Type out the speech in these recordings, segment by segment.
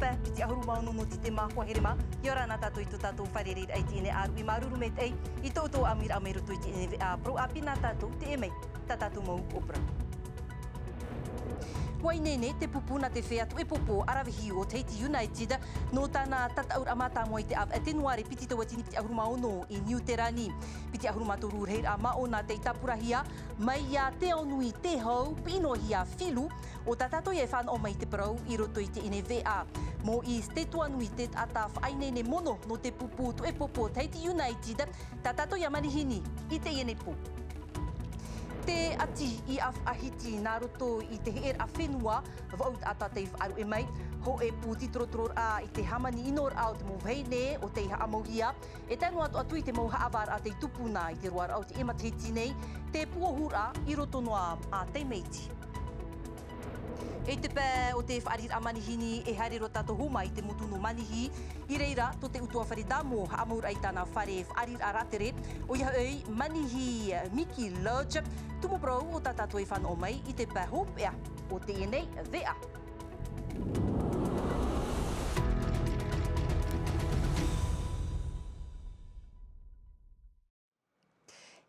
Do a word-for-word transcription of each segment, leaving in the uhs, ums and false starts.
pae piti ʻahuru mā ono nō Tītema, Hoʻohema. ʻIa ora na tātou i tō tātou fārereiraʻa i teie nei ʻāruʻi māuruuru maitaʻi i tō ʻoutou ʻāmuiraʻa mai roto i teie nei veʻa parau ʻāpī nā tātou, teie mai tā tātou mau upoʻo parau. ʻUa ineine te pupu nā te feiā tuʻe pōpō ʻaravihi o Tahiti United nō tāna tataʻuraʻa mātāmua i te ʻāvaʻe Tenuare piti tauatini piti ʻahuru mā ono i Niu Terani. Piti ʻahuru mā toru rahiraʻa māʻona tei tāpurahia mai iā Teaonui Tehau, piʻi noa iā Filu, ʻo tā tātou ia e fānaʻo mai i te parau i roto i teie nei veʻa. Moise Tetuanui te taʻata faʻaineine mono nō te pupu tuʻe pōpō Tahiti United, tā tātou ia manihini i teie nei pō. Te ʻati i ʻāfaʻahiti nā roto i te heʻeraʻa fenua, vaʻu taʻata tei faʻaruʻe mai, hōʻē pū tītorotororaʻa i te hāmani ʻinoraʻa o te mau vahine ʻo tei haʻamauhia, e tae noa atu atu i te mau haʻavāraʻa tei tupuna i te roaraʻa o teie matahiti nei, te pūʻohuraʻa i roto noa a Teimeiti. I te pae o te fāriʻiraʻa manihini e haere roa tātou hōmai i te motu nō Manihi, i reira tō te ʻutuāfare Damo haʻamauraʻa i tāna fare fāriʻiraʻa rātere, ʻoia hoʻi Manihi Miki Lodge, tumu parau o tā tātou e fānaʻo mai i te pae hopeʻa o teie nei veʻa.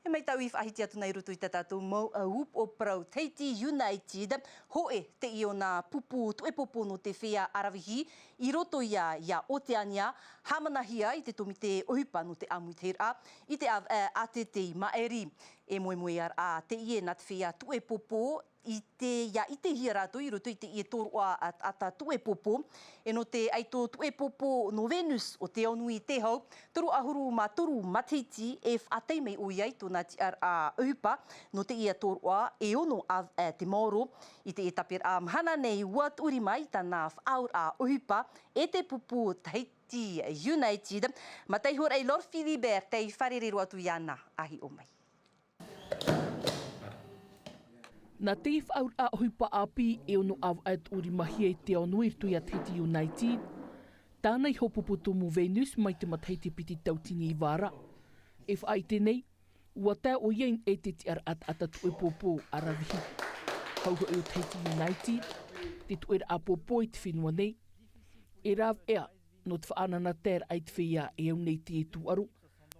E mai tāʻu i faʻahiti atu nei i roto i tā tātou mau, ā, upoʻo parau. Tahiti United, hōʻē teie ʻōna pupu tuʻe pōpō nō te feiā ʻaravihi i roto ia iā Oteania, hāmanahia i te tōmite ʻohipa nō te ʻāmuitahiraʻa i te ʻāvaʻe ʻātete i maʻiri. E moemoeā teie nā te feiā tuʻe pōpō i te, ʻia ʻitehia rātou i roto i teie tōroʻa, ā, taʻata tuʻe pōpō. E nō te ʻaito tuʻe pōpō nō Venus ʻo Teaonui Tehau, toru ʻahuru mā toru matahiti, e faʻatae mai ʻoia i tōna tiʻaraʻa ʻohipa nō teie tōroʻa e ono ʻāvaʻe te maoro. I teie taperaʻa mahana nei, ʻua tuʻu rima i tāna faʻaauraʻa ʻohipa e te pupu Tahiti United. Mā te iho rā i Lord Philibert tei fārerei roa atu iāna, ʻa hiʻo mai. Nā te faʻaauraʻa ʻohipa ʻāpī e ono ʻāvaʻe tuʻurimahia e Teaonui i roto iā Tahiti United, tāna iho pupu tumu Venus mai te matahiti piti tautini iva ra. E faʻaʻite nei, ʻua tae ʻoia i niʻa i te tiʻaraʻa taʻata tuʻe pōpō ʻaravihi. Hau hoʻi ʻo Tahiti United, te tuʻeraʻa pōpō i te fenua nei, e rāveʻa nō te faʻaʻanaʻanataeraʻa i te feiā e au nei i teie tūʻaro,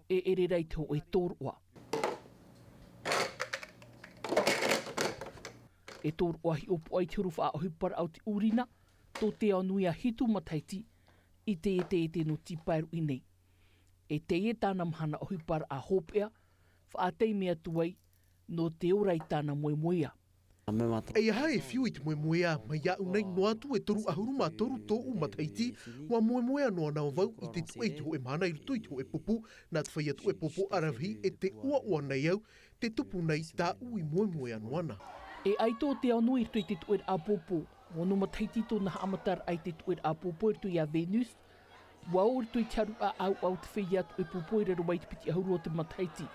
e ʻere ra i te hōʻē tōroʻa. E tōroʻa hiʻopoʻa i te huru faʻaʻohiparaʻa o te ʻūrina, tō Teaonui ʻa hitu matahiti, i te ʻeteʻete nō Tīpaeruʻi nei. E teie tāna mahana ʻohiparaʻa hopeʻa, faʻatae mai atu ai, nō te ora i tāna moemoeā. E aha e fiu i te moemoeā, mai iāʻu nei noa atu e toru ʻahuru mā toru tōʻu matahiti, ʻua moemoeā noa na vau i te tuʻe i te hōʻē mahana i roto i te hōʻē pupu, nā te feiā tuʻe pōpō ʻaravihi e te ʻoaʻoa nei au, tē tupu nei tāʻu i moemoeā noa na. E ʻaito ʻo Teaonui i roto i te tuʻeraʻa pōpō, ono matahiti tōna haʻamataraʻa i te tuʻeraʻa pōpō i roto iā Venus, ʻua ō i roto i te haruʻa ʻauʻa o te feiā tuʻe pōpō i raro mai i te piti ʻahuru o te matahiti.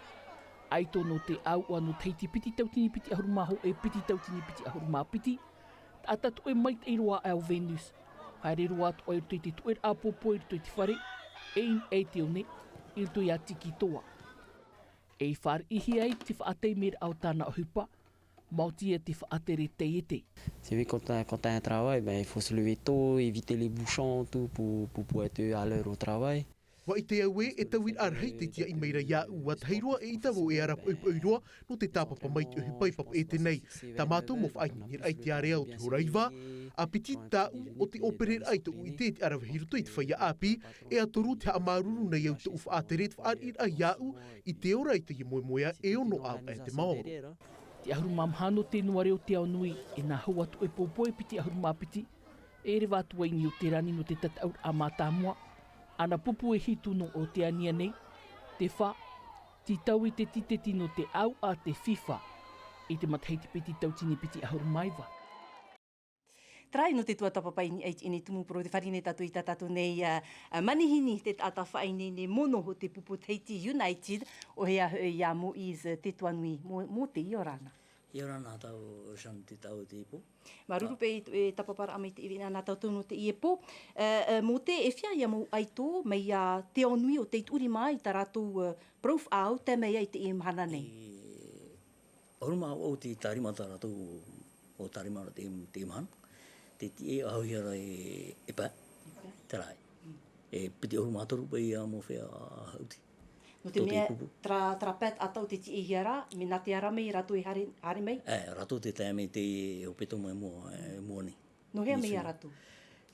ʻAito nō te ʻauʻa nō Tahiti piti tautini piti ʻahuru mā hōʻē, piti tautini piti ʻahuru mā piti, taʻata tuʻe maitaʻi roa aʻe o Venus. Haere roa atu ʻoia i roto i te tuʻeraʻa pōpō i roto i te fare, e i niʻa i te one, i roto iā Tikitoa. E fāriʻihia ai te faʻataimeraʻa o tāna ʻohipa, maoti ia te faʻatere taiete. C'est vrai, quand t'as, quand t'as un travail, ben, il faut se lever tôt, éviter les bouchons, tout, pour, pour pouvoir être à l'heure au travail. ʻUa ʻite au ē, e tauiraʻa rahi te tiaʻi mai ra iāʻu, ʻua tahi roa e ʻita vau e ara poʻipoʻi roa, nō te tāpapa mai i te ʻohipa i Papeʻete nei. Tā mātou mau faʻaineineraʻa i te ārea o te hora iva, ʻa piti tāʻu o te ʻōpereraʻa i tōʻu ʻite i te ʻaravihi i roto i te feiā ʻāpī, e ʻa toru te haʻamāuruuru nei au i tōʻu faʻatere, te faʻariʻiraʻa iāʻu, i te ora i teie moemoeā e ono ʻāvaʻe te maoro. Te ʻahuru mā maha nō Tenuare o Teaonui, e nā hau atu e pōpō e piti ʻahuru mā piti, e reva atu ai i Niu Terani nō te tataʻuraʻa mātāmua, ʻana pupu e hitu nō Oteania nei, te fā, tītau i te tīteti nō te ʻauʻa te FIFA, i te matahiti piti tautini piti ʻahuru mā iva. Terā nō te tuatāpapa i niʻa i teie nei tumu parau, tē fārerei nei tātou i tā tātou nei, ā, ā, manihini, te taʻata faʻaineine mono o te pupu Tahiti United, ʻoia hoʻi iā Moise Tetuanui. Mo-, Moise, ʻia ora na. ʻIa ora na tātou, Jeanne, te tau te ipo. Māuruuru paʻi i te, e, tāpaparaʻa mai i teie nei nā tātou nō teie pō. Ā, ā, Moise, e fiha ia mau ʻaito mai iā Teaonui ʻo tei tuʻu rima i tā rātou, ā, parau faʻaau, tae mai ai i teie mahana nei? E, ʻahuru mā vaʻu te tārima tā rātou, ʻo tārima ra te, te mahana. Te tiʻa ʻaʻahu ia ra e, e pae. Tērā. E piti ʻahuru mā toru paʻi ia mau feiā haʻuti. Nō te mea, terā, terā pae ʻataʻu tē tiʻahia ra, mea nā te ara mai rātou e haere, haere mai? E, rātou tē tae mai te hepetoma i mua, e, mua nei. Nō hea mai ia rātou?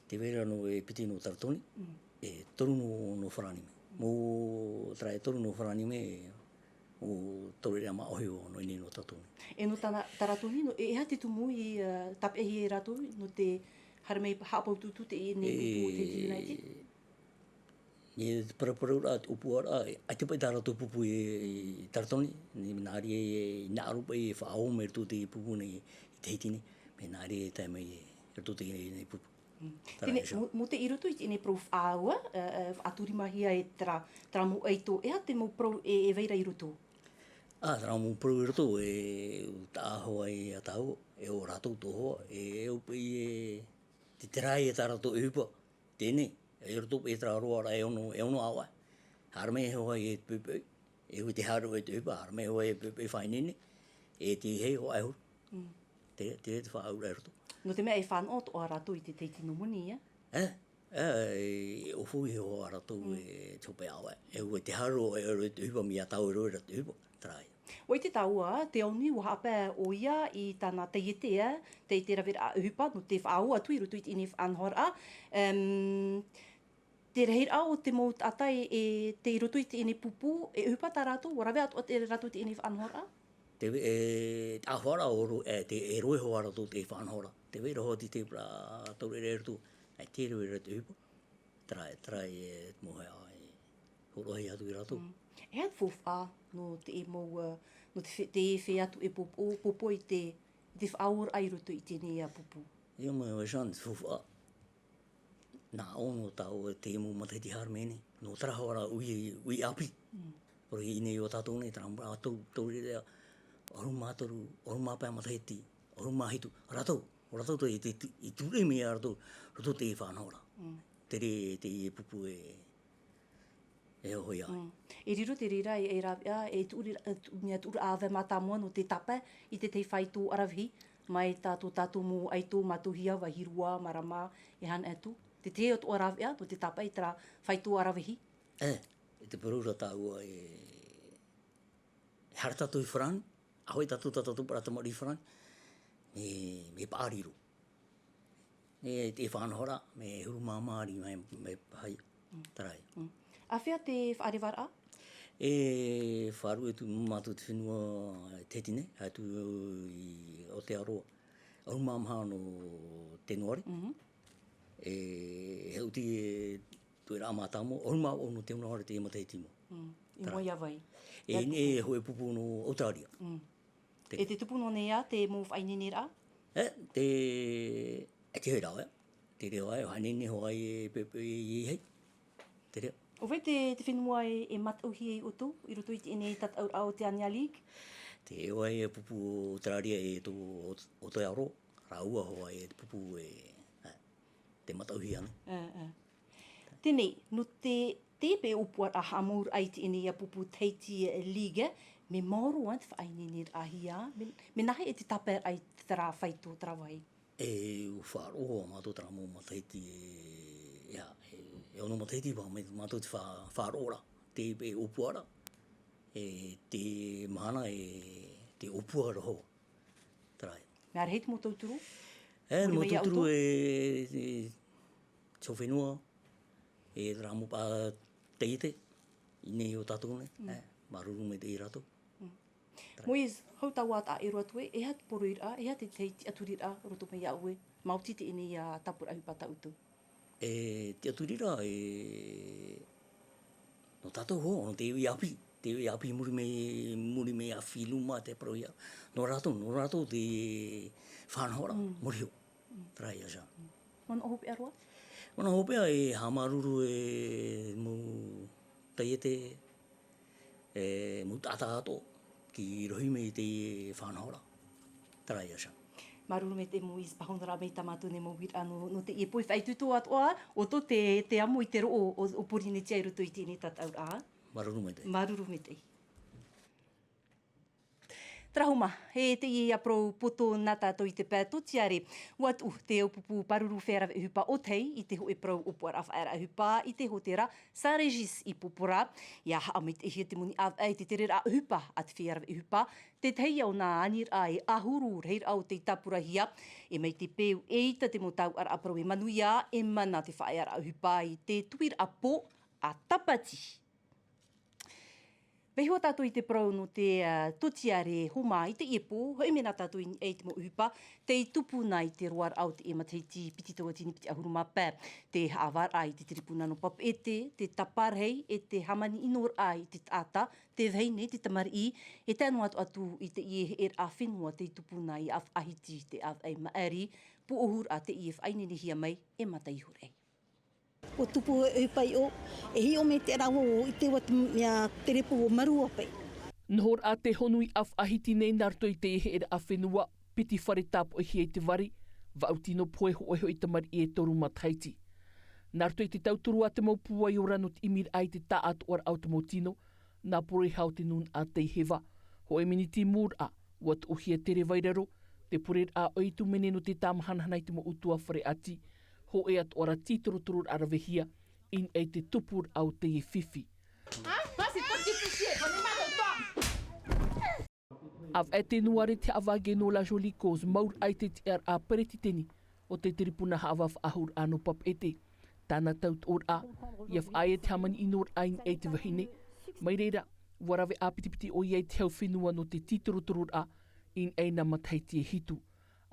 Tē vai ra nō e piti nō Taratoni, e toru nō, nō Farāni mai. Mau, terā e toru nō Farāni mai, mau taureʻareʻa māʻohi nō ʻō nei nō Taratoni. E nō Tana-, Taratoni, nō, e, e aha te tumu i, e, tāpeʻahia e rātou, nō te haere mai haʻapāpū atu teie nei pupu o te United? E, e te paraparau ra, te ʻōpuaraʻa, e, ʻaita paʻi tā rātou pupu i, i Taratoni, nā reira e, e hinaʻaro paʻi e faʻaō mai roto i te pupu nei i Tahiti nei, mea nā reira e tae mai i roto i teie nei pupu. Mm. Terā. Teie nei, ia. Mō, mō te, i roto i teie nei parau faʻaau, e, e, faʻaturimahia e terā, terā mau ʻaito, e aha te mau parau e, e vai ra i roto? Ā, terā mau parau i roto, e, taʻa hoa ia tāua, e ʻo rātou tō hoa, e, e ʻo paʻi e, te, terā ia tā rātou ʻohipa, teie nei, i roto i terā roaraʻa e ono, e ono ʻāvaʻe. Haere mai e hoa e poʻipoʻi, e ʻua te haere e te ʻohipa, haere mai e hoa e poʻipoʻi faʻaineine, e te hei hoa e huru. Mm. Te, te, te faʻaauraʻa i roto. Nō te mea e fānaʻo atoʻa rātou i te tei tino moni, ia? E, e, e, ʻo fou e hoa rātou e te hope ʻāvaʻe. E ʻua te haere e, e te ʻohipa mea tāueue ra te ʻohipa, terā ia. ʻUa ʻite tāua, te ao nui ʻua haʻapae ʻoia i tāna taiete, e, taiete raveraʻa ʻohipa, nō te faʻaau atu i roto i teie nei faʻanahoraʻa. Em, te rahiraʻa o te mau taʻata e, e tei roto i teie nei pupu, e ʻohipa tā rātou, ʻua rave atoʻa rātou i teie nei faʻanahoraʻa? Te, e, taʻa faʻaara o ro-, e, te, e rohe hoʻi rātou i te faʻanahoraʻa. Tē vai ra hoʻi te, te parau taureʻareʻa i roto, e te rohe ra te ʻohipa. Terā, terā e te mau hea e hōroʻahia atu ia rātou. Mm. E aha te faufaʻa nō te mau, e, nō te fe-, te feiā atu e pōpō, pōpō i te, i te faʻaauraʻa i roto i teie nei pupu? ʻIa, mai, mai, Jean, te faufaʻa. Nā ʻō nō tāua te mau matahiti haere mai nei. Nō terā hoʻi ra ui, ui ʻāpī. Mm. Parau i ʻō nei iā tātou nei, terā mau tau, taureʻareʻa, ʻahuru mā toru, ʻahuru mā pae matahiti, ʻahuru mā hitu, rātou, ʻo rātou te, te, te, i ture mai ia rātou, roto i te faʻanahoraʻa. Mm. Terā teie pupu e, e hōhoʻa ai. Mm. E riro te reira, e, e rāveʻa, e tuʻu ra-, e tuʻu, mea tuʻu ra ʻāvaʻe mātāmua nō te tāpae i te tahi faito ʻaravihi, mai tā tō tātou mau ʻaito mātauhia, vāhi rua, marama, e haere atu. Te tahi atoʻa rāveʻa, nō te tāpae i terā faito ʻaravihi. E, e te parau ra tāua e, e haere tātou i Farāni, ʻa hoʻi tātou, tā tātou parau tamariʻi i Farāni, mea, mea paʻari roa. E, te faʻanahoraʻa, mea huru māmāri mai, mea paʻari, mm, terā ia. Mm. ʻĀfea te faʻarevaraʻa? E faʻaruʻe atu mātou te fenua i Tahiti nei, atu i Aotearoa. ʻAhuru mā maha nō Tenuare. Mhm. E, e haʻuti e Tuʻeraʻa Mātāmua, ʻahuru mā vaʻu nō Tenuare te matahiti mau. Mm. I mua iā vai? E, e hōʻē pupu nō Australia. Mm. Te- E te tupu nō nei ā te mau faʻaineineraʻa? E, te, e te hei rāveʻa. Te reo ai, ʻo haʻaineinehia hoʻi e pe-, pe-, i hei. Te reo. ʻO vai te, te fenua e, e mātauhia iā ʻoutou, i roto i teie nei tataʻuraʻa o te Ania League? Te, ʻo vai e pupu Australia e tō, o, Aotearoa, rāua hoʻi e pupu e, e, te mātauhia nei. E, e. Teie nei, nō te, te pae ʻōpuaraʻa haʻamāuruuru i teie nei pupu Tahiti League, mea maoro ā te faʻaineineraʻahia, mea, mea nāhea te tāpaeraʻa i terā faito, terā vāhi? E, ʻua faʻaroʻo mātou terā mau matahiti, e, ʻia, e, e ono matahiti paʻi mai mātou te fa-, faʻaroʻo ra, te pae ʻōpuaraʻa, e, te mahana, e, te ʻōpua ra hoʻi. Terā ia. Mea rahi te mau tauturu? E, mau tauturu e, e, te hau fenua, e, terā mau pae taiete, i ʻō nei iā tātou nei, mm, e, māuruuru maitaʻi ia rātou. Mm. Terā. Moise, hou tāua taʻa ʻē roa atu ē, e aha te poroʻiraʻa, e aha te, te tiʻaturiraʻa, roto mai iā ʻoe, maoti teie nei tāpura ʻohipa tā ʻoutou? E, tiʻaturiraʻa, e, nō tātou hoʻi, nō te iʻoa ʻāpī, te iʻoa ʻāpī i muri mai, muri mai iā Filuma, te parau ia. Nō rātou, nō rātou te faʻanahoraʻa, mm, mōrihō. Mm. Terā ia, Jean. Mm. Manaʻo hopeʻa roa? Manaʻo hopeʻa e haʻamāuruuru e mau taiete, e, mau taʻata atoʻa, ki rohi mai i te faʻanahoraʻa. Terā ia, Jean. Māuruuru maitaʻi Moise, pāhonoraʻa mai tā mātou nei mau uiraʻa nō, nō teie poʻi faʻaitoito atoʻa, ʻo tō te, te amo i te roʻo o, o Pōrīnetia i roto i teie nei tataʻuraʻa. Māuruuru maitaʻi. Māuruuru maitaʻi. Tarahuma, e teie ia parau poto nā tātou i te pae tōtiare. Ua tuʻu te ʻōpupu pāruru fare rave ʻohipa o te hei i te hoʻe parau ʻōpuaraʻa faʻaearaʻa ʻohipa i te hōtēra Saint Régis i Porapora. Ia haʻamaitaʻihia te moni ʻāvaʻe i te tereraʻa ʻohipa a te fare rave ʻohipa, te tahi ia ʻōna aniraʻa e ʻahuru rahiraʻa o tei tāpurahia. E mai te peu e ʻita te mau tauʻaraʻa parau e manuia, e mana te faʻaearaʻa ʻohipa i te tuiraʻa pō a Tapati. Vaiho tātou i te parau nō te, ā, tōtiare homa i teie pō, hoʻi mea nā tātou i niʻa i te mau ʻohipa, tei tupu na i te roaraʻa o teie matahiti piti tauatini piti ʻahuru mā pae. Te haʻavāraʻa i te tiripuna nō Papeʻete, te tāparahi, e te hāmani ʻinoraʻa i te taʻata, te vahine, te tamariʻi, e tae noa atu atu i teie heʻeraʻa fenua tei tupu na i ʻāfaʻahiti te ʻāvaʻe maʻari, pūʻohuraʻa teie e faʻaineinehia mai e Mata Ihora. Ua tupu e ʻohipa iʻo, e hiʻo mai te rāua o ʻite ua te mea terepo ua marua paʻi. Nohoraʻa te honu i ʻāfaʻahiti nei nā roto i te heʻeraʻa fenua, piti fare tāpoʻihia i te vari, vaʻu tino pohe hōʻē hoʻi tamariʻi e toru matahiti. Nā roto i te tauturu a te mau pūai ora nō te ʻimiraʻa i te tāʻātoʻaraʻa o te mau tino, nā poroʻi hau te nūnaʻa tei heva, hōʻē miniti mūraʻa, ua tuʻuhia te reva i raro, te pureraʻa ʻoe i tūmene nō te tāmahanahana i te mau ʻutuāfare ʻati, hōʻē atoʻa ra tītorotororaʻa ravehia, i niʻa i te tupuraʻa o teie fifi. ʻĀvaʻe te nuare te haʻavā Geno La Jolie Cause, mauraʻa i te tiʻaraʻa peretiteni o te tiripuna haʻavā faʻahou raʻa nō Papeʻete. Tāna tautoʻoraʻa, ia faʻaea te hāmani ʻinoraʻa i niʻa i te vahine. Mai reira, ua rave ʻāpitipiti ʻoia i te hau fenua nō te tītorotororaʻa i niʻa i nā matahiti e hitu.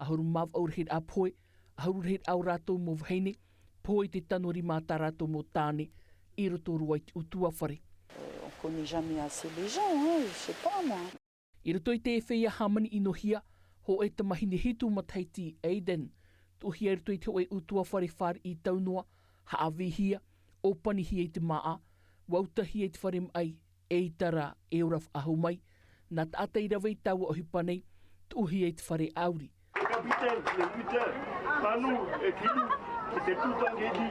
ʻAhuru mā vaʻu rahiraʻa pohe, ʻahuru rahiraʻa o rātou mau vahine, pohe i te tano rima tā rātou mau tāne, i roto roa i te ʻutuāfare. Euh, on connaît jamais assez les gens, hein, je sais pas, moi. I roto i te feiā hāmani ʻinohia, hōʻē tamahine hitu matahiti Aiden, tuʻuhia i roto i te hōʻē ʻutuāfare fāriʻi tau noa, haʻavīhia, ʻōpanihia i te māʻa, ua utahia i te fare maʻi, eʻita rā e ora faʻahou mai, nā taʻata i rave i taua ʻohipa nei, tuʻuhia i te fare ʻāuri. Capitaine, le buteur, Panou et Kilou, c'était tout un guédi.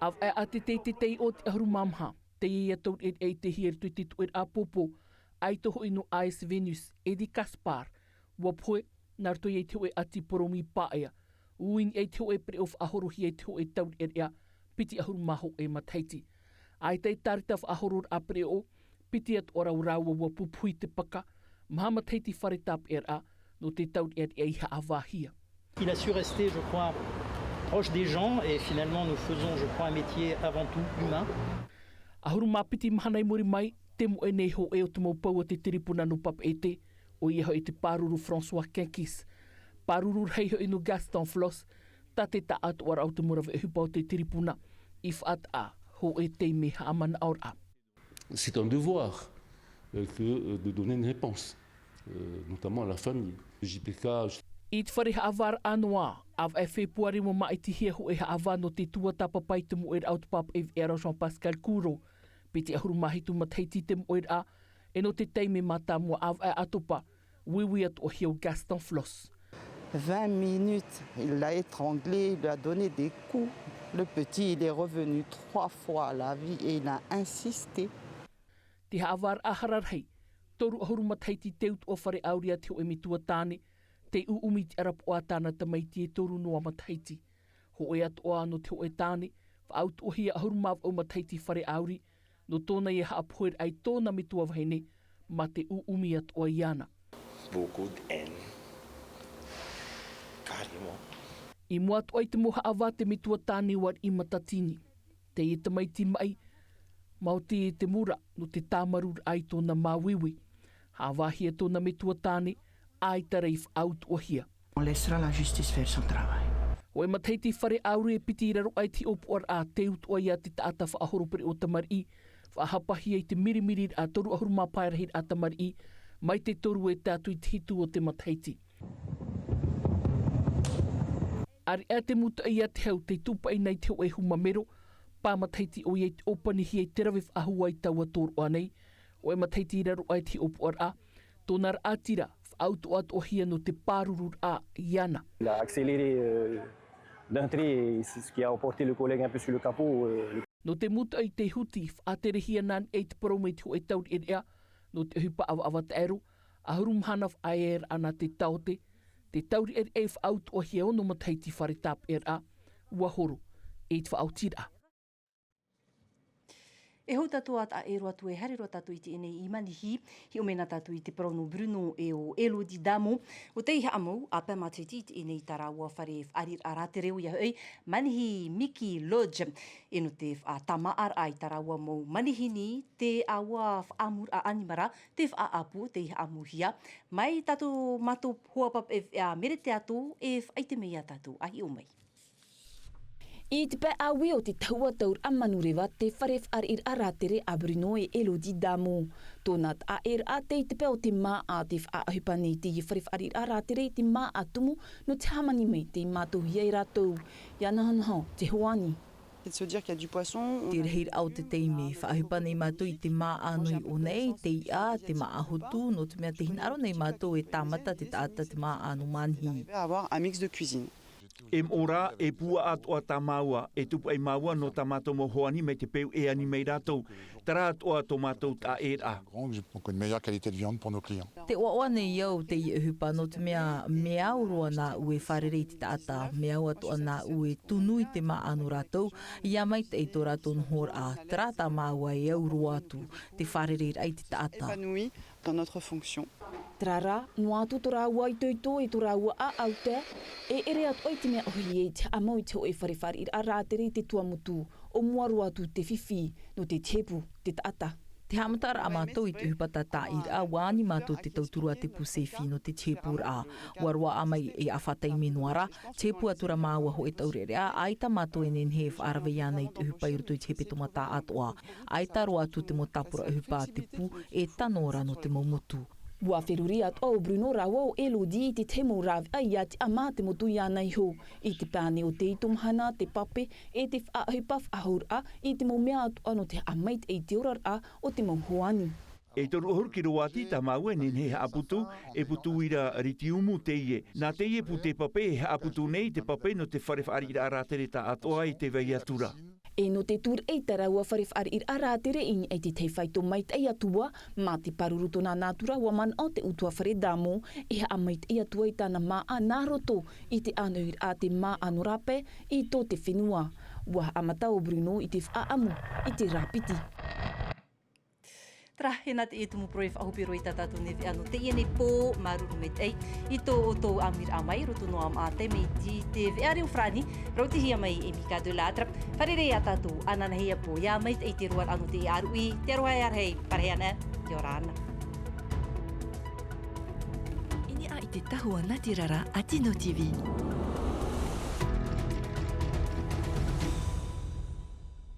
ʻĀvaʻe ʻātete i te taiʻo o te ʻahuru mā maha, teie ia taureʻareʻa i te hia i roto i te tuʻeraʻa pōpō, ʻaito hoʻi nō A S Venus, Eddie Gaspard, ua pohe, nā roto ia i te hōʻē ʻati poromi paʻea, ū i niʻa i te hōʻē pereʻoʻo faʻahorohia i te hōʻē taureʻareʻa, piti ʻahuru mā hōʻē matahiti. ʻAita e tārita faʻahororaʻa pereʻoʻo, piti atoʻa ra o rāua ua pupuhi te paka, maha matahiti fare tāpeʻaraʻa, nō te taureʻareʻa i haʻavāhia. Il a su rester, je crois, proche des gens et finalement nous faisons, je crois, un métier avant tout humain. ʻAhuru mā piti mahana i muri mai, te moʻe nei hōʻē o te mau pou o te tiripuna nō Papeʻete, ʻoia hoʻi te pāruru François Quinquis. Pāruru rahi hoʻi nō Gaston Flosse, tā te taʻatoʻaraʻa o te mau rave ʻohipa o te tiripuna, i faʻataʻa, hōʻē taime haʻamanaʻoraʻa. C'est un devoir, euh, que, euh, de donner une réponse, euh, notamment à la famille. J P K. I te fare haʻavāraʻa noa, ʻāvaʻe Fepuare ua māʻitihia hōʻē haʻavā nō te tuatāpapa i te moʻeraʻa o te pāpaʻi veʻa ra Jean-Pascal Courau. Piti ʻahuru mā hitu matahiti te moʻeraʻa, e nō te taime mātāmua ʻāvaʻe ʻatopa, uiui atoʻahia ʻo Gaston Flosse. Vingt minutes, il l'a étranglé, il lui a donné des coups. Le petit, il est revenu trois fois à la vie et il a insisté. Te haʻavāraʻa hara rahi, toru ʻahuru matahiti te utuafare ʻāuri a te hōʻē metua tāne, tei ʻuʻumi i te ʻarapoʻa a tāna tamaiti e toru noa matahiti. Hōʻē atoʻa nō te hōʻē tāne, faʻautuʻahia ʻahuru mā vaʻu matahiti fare ʻāuri, nō tōna ia haʻapoheraʻa i tōna metua vahine, mā te ʻuʻumi atoʻa iāna. Beaucoup de haine. Carrément. I mua atoʻa i te mau haʻavā te metua tāne ua riʻi matatini. Teie tamaiti maʻi, maoti te mura nō te tāmarūraʻa i tōna māuiui. Haʻavāhia tōna metua tāne, ʻaita rā i faʻautuʻahia. On laissera la justice faire son travail. Hōʻē matahiti fare ʻāuri e piti i raro aʻe i te hiʻopoʻaraʻa tei utuʻa ia te taʻata faʻahoro pereʻoʻo tamariʻi, faʻahapahia i te mirimiriraʻa toru ʻahuru mā pae rahiraʻa tamariʻi, mai te toru e tae atu i te hitu o te matahiti. ʻAreʻa te mūtoʻi ia te hau tei tūpaʻi nei te hōʻē huma mero, pae matahiti ʻoia i te ʻōpanihia i te rave faʻahou i taua tōroʻa nei, hōʻē matahiti i raro aʻe i te hiʻopoʻaraʻa, tōna raʻatira, faʻautuʻa atoʻahia nō te pārururaʻa iāna. Il a accéléré, euh, d'entrée, et c'est ce qui a emporté le collègue un peu sur le capot, euh, le Nō te mūtoʻi tei huti, faʻaterehia nā niʻa i te parau mai te hōʻē taureʻareʻa, nō te ʻohipa ʻavaʻava taʻero, ʻAhuru mahana faʻaearaʻa nā te taote, te tauriʻariʻa e faʻautuʻahia e ono matahiti fare tāpeʻaraʻa, ua horo, e te faʻaotiraʻa. E hou tātou a taʻa e roa atu e haere roa tātou i teie nei i Manihi, hiʻo mai na tātou i te parau nō Bruno e ʻo Elodie Damo, ʻo tei haʻamau, ʻāpeʻe matahiti i teie nei i tā rāua fare faʻariʻiraʻa rātere ʻoia hoʻi, Manihi Miki Lodge. E nō te faʻatamaʻaraʻa i tā rāua mau manihini, te ʻāua faʻaʻamuraʻa ʻanimara, te faʻaʻapu, tei haʻamuhia, mai tātou mātou hoa papaʻi e Mereteato, e faʻaʻite mai ia tātou, a hiʻo mai. I te pae ʻāui o te tahua tauraʻa manureva, te fare faʻariʻiraʻa rātere a Bruno e Elodie Damo. Tōna taʻaʻēraʻa tei te pae o te māʻa te faʻaʻohipa nei teie fare faʻariʻiraʻa rātere i te māʻa tumu nō te hāmani mai tei mātauhia e rātou. Ia nahonaho te hoani. C'est de se dire qu'il y a du poisson, on a Te rahiraʻa o te taime, faʻaʻohipa nei mātou i te māʻa nui ʻōnei, te iʻa, te māʻa hotu, nō te mea tē hinaʻaro nei mātou e tāmata te taʻata te māʻa nō Manihi. Arriver à avoir un mix de cuisine. E moʻa rā, e puaʻa atoʻa tā māua, e tupu ai māua nō tā mātou mau hoani mai te peu e ani mai rātou, terā atoʻa tō mātou taʻaʻēraʻa. Grand, pour une meilleure qualité de viande pour nos clients. Tē ʻoaʻoa nei au teie ʻohipa nō te mea, mea au roa nāʻu e fārerei i te taʻata, mea au atoʻa nāʻu e tunu i te māʻa nō rātou, ʻia maitaʻi tō rātou nohoraʻa, terā tā māua e au roa atu, te fārereiraʻa i te taʻata. Épanoui dans notre fonction. Terā rā, noa atu tō rāua itoito e tō rāua ʻāʻau tae, e ʻere atoʻa i te mea ʻohie i te haʻamau i te hōʻē fare faʻariʻiraʻa rātere i te tuamotu, ʻo mua roa atu te fifi, nō te tihepu, te taʻata. Te haʻamataraʻa mātou i te ʻohipa tātaʻiraʻa, ʻua ani mātou te tauturu a te pū SEFI nō te tihepuraʻa. ʻUa roaʻa mai e ʻāfa taime noa rā, tihepu atura māua hōʻē taureʻareʻa, ʻaita mātou e nehenehe e faʻarave iāna i te ʻohipa i roto i te hepetoma taʻatoʻa. ʻAita roa atu te mau tāpura ʻohipa a te pū, e tano ra nō te mau motu. ʻUa feruri atoʻa ʻo Bruno rāua ʻo Elodie i te tahi mau rāveʻa ʻia tiʻa mā te motu iāna iho. I te pāne o te ito mahana, te pape, e te faʻaʻohipa faʻahouraʻa, i te mau mea atoʻa nō te haʻamaitaʻi i te oraraʻa o te mau hoani. E toru ʻahuru kiroati tā māua e nehenehe e haʻaputu, e putu uira ritiumu teie. Nā teie pū te pape e haʻaputu nei te pape nō te fare faʻariʻiraʻa rātere taʻatoʻa i te vai atura. E nō te tūraʻi i tā rāua fare faʻariʻiraʻa rātere i niʻa i te tahi faito maitaʻi atu ā, mā te pāruru tōna nātura ʻua manaʻo te ʻutuāfare Damo, e haʻamaitaʻi atu ai tāna māʻa nā roto i te ʻānoiraʻa a te māʻa nō rāpae i tō te fenua. ʻUa haʻamata ʻo Bruno i te faʻaʻamu i te rā piti. Terā, e nā teie tumu parau e faʻahope roa i tā tātou nei veʻa nō teie nei pō, māuruuru maitaʻi i tō ʻoutou ʻāmuiraʻa mai, roto noa mā te mea i te veʻa reo farāni, rautihia mai e Mika de Lattre. Fārerei ā tātou, ananahi ā pō, ʻia maitaʻi te roaraʻa nō te ʻāruʻi, te aroha e ʻarahi, parahi ana, kia ora na. I niʻa i te tahua nātirara a Tino TV.